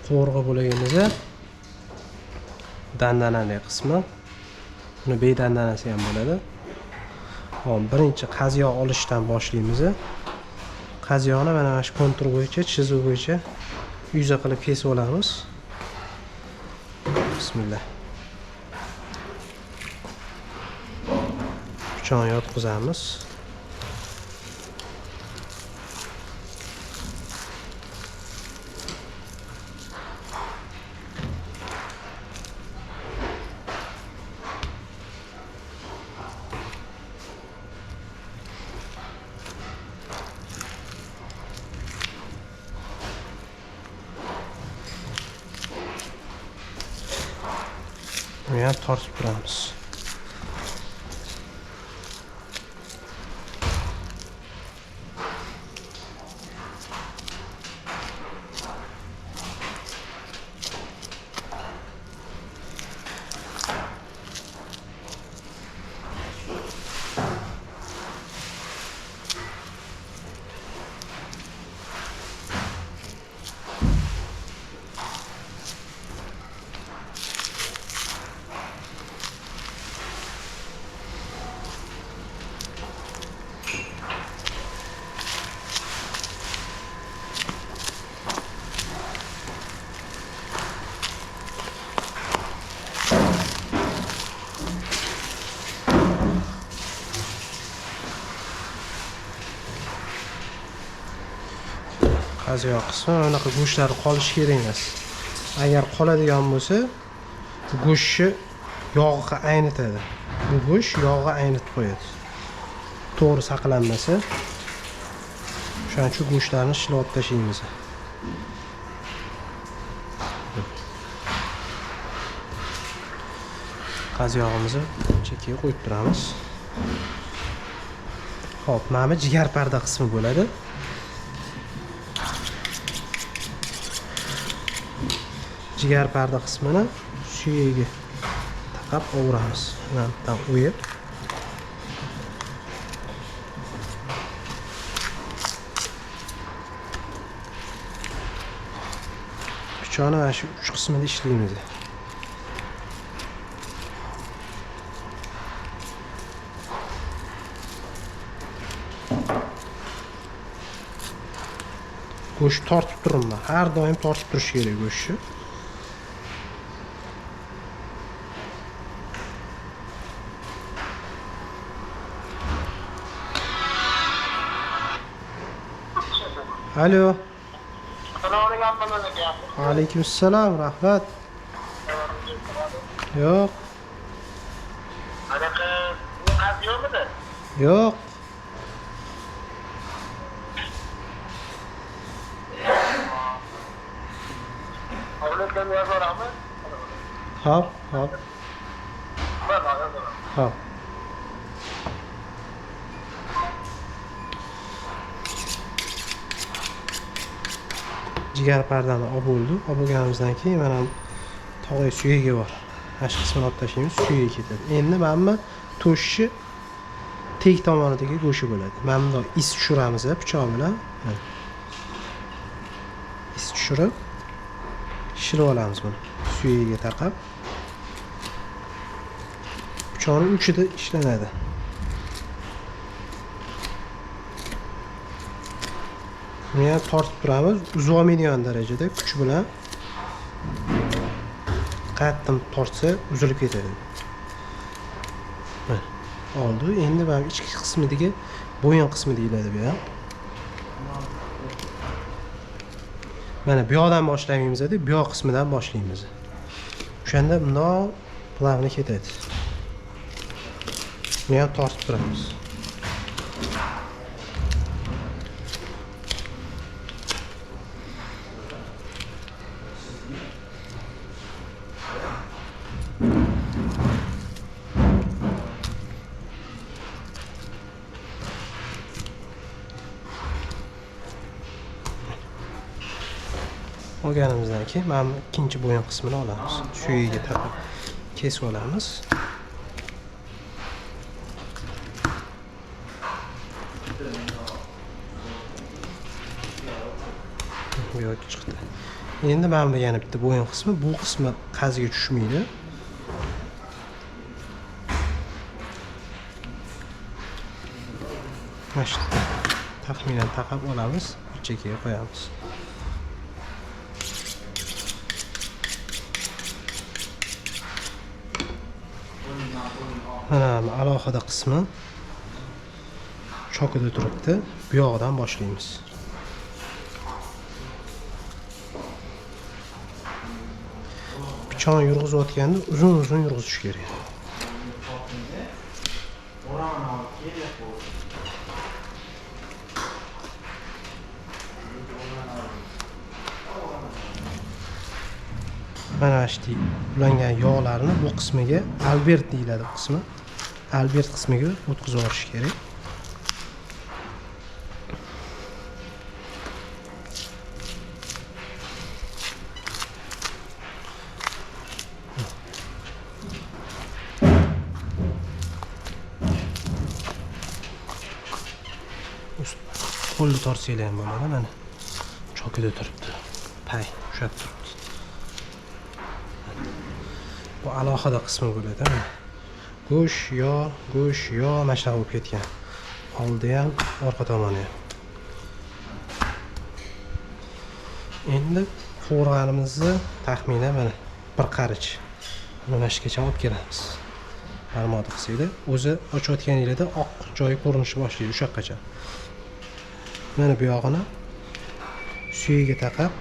Qovurg'a bo'lagimiz dandanali qismi. Buni bedandanasi ham bo'ladi. Hop, birinchi qaziyoq olishdan boshlaymiz. Qaziyoqni mana shu kontur bo'yicha, chizuv bo'yicha yuza qilib kesib olamiz. Bismillah. Pichoqni yotqizamiz. Buni ham tortib turamiz. Qaziyoq qismi unaqa go'shtlar qolishi kerak emas. Agar qoladigan bo'lsa, go'shtni yog'i aynitadi. Bu go'sht yog'i aynitib qo'yadi. To'g'ri saqlanmasa, o'shaning uchun go'shtlarni shilib tashlaymiz. Qaziyog'imizni chekkaga qo'yib turamiz. Xo'p, mana bu jigar parda qismi bo'ladi. Jigar parda qismini suyagiga taqab ovuramiz. Mana bundan o'yib. Pichoqni mana shu uch qismida ishlaymiz. Go'sht tortib turilma. Har doim tortib turish kerak go'shtni. Alo. Aleykümselam, rahmat. Yo'q. Yo'q. Hop, hop. Hop. Jigar pardani olib bo'ldi. Olib bo'lganimizdan keyin mana tog'ay suyagi bor. Mana shu qismini olib tashlaymiz, suyagi ketadi. Endi mana bu to'shni tek tomonidagi go'shti bo'ladi. Mana bunday iz tushiramiz pichoq bilan. Iz tushirib shilib olamiz buni. Suyagiga taqab. Pichoqning uchida ishlanadi. Buni ham tortib turamiz, uzib olmaydigan darajada kuch bilan qattiq tortsa uzilib ketadi. Mana oldi. Endi mana ichki qismidagi bo'yin qismi deyiladi bu ham. Mana bu yoqdan boshlaymiz, bu yoq qismidan boshlaymiz. O'shanda bundoq plavni ketadi. Buni ham tortib turamiz. Olganimizdan keyin mana ikkinchi bo'yin qismini olamiz. Suyagiga taqib kesib olamiz. Bu yoqqa chiqdi. Endi mana bu yana bitta bo'yin qismi, bu qismi qaziga tushmaydi. Mana shu taxminan taqab olamiz, bir chekkaga qo'yamiz. Mana alohida qismi chokida turibdi. Bu yog'idan boshlaymiz. Pichoq yurg'izayotganda uzun-uzun yurg'izish kerak. Mana shu ulangan yog'larni bu qismiga Albert deyiladi bu qismi. Albert qismiga o'tkazib yuborish kerak. Qo'lni tortsanglar ham bo'ladi, mana chokida turibdi. Pay ushlab turibdi. Bu alohida qismi bo'ladi, mana. Go'sht, yog', go'sht, yog' mana shunaqa bo'lib ketgan. Oldi ham, orqa tomoni ham. Endi qovurg'animizni taxminan mana bir qarich mana shu yergacha olib kelamiz. Barmoqni qilsanglar, o'zi ochayotganingizda oq joyi ko'rinishni boshlaydi o'sha yoqqacha. Mana bu yog'ini suyagiga taqab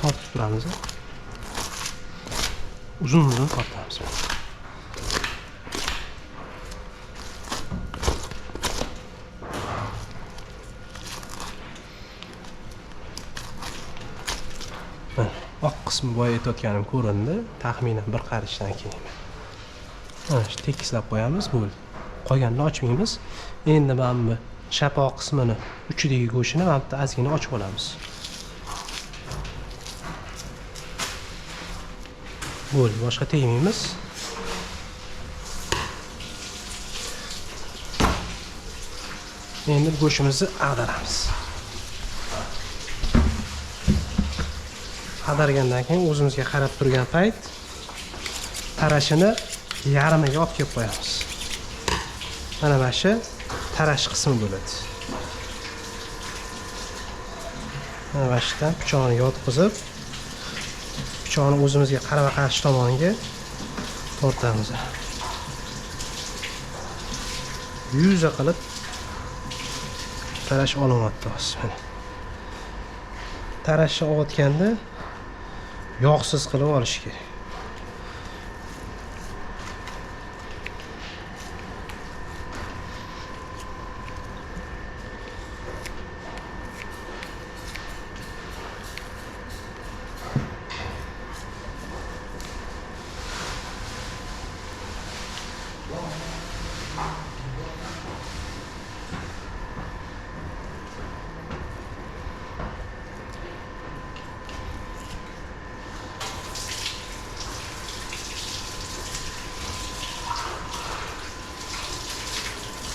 tortib turamiz. Uzun-uzun tortamiz. Mana oq qismi boya aytayotganim ko'rindi, taxminan bir qarichdan keyin. Mana shu tekislab qo'yamiz, bo'ldi. Qolganini ochmaymiz. Endi mana bu shapoq qismini, uchidagi go'shtini mana bu yerda ozgina ochib olamiz. Bo'ldi, boshqa tegmaymiz. Endi go'shtimizni ag'daramiz. Ag'dargandan keyin o'zimizga qarab turgan payt tarashini yarmiga olib kelib qo'yamiz. Mana mana shu tarash qismi bo'ladi. Mana mana shu yerdan pichoqni yotqizib, pichoqni o'zimizga qarama-qarshi tomoniga tortamiz. Yuza qilib tarash olinyapti hozir mana. Tarashni olayotganda yog'siz qilib olish kerak.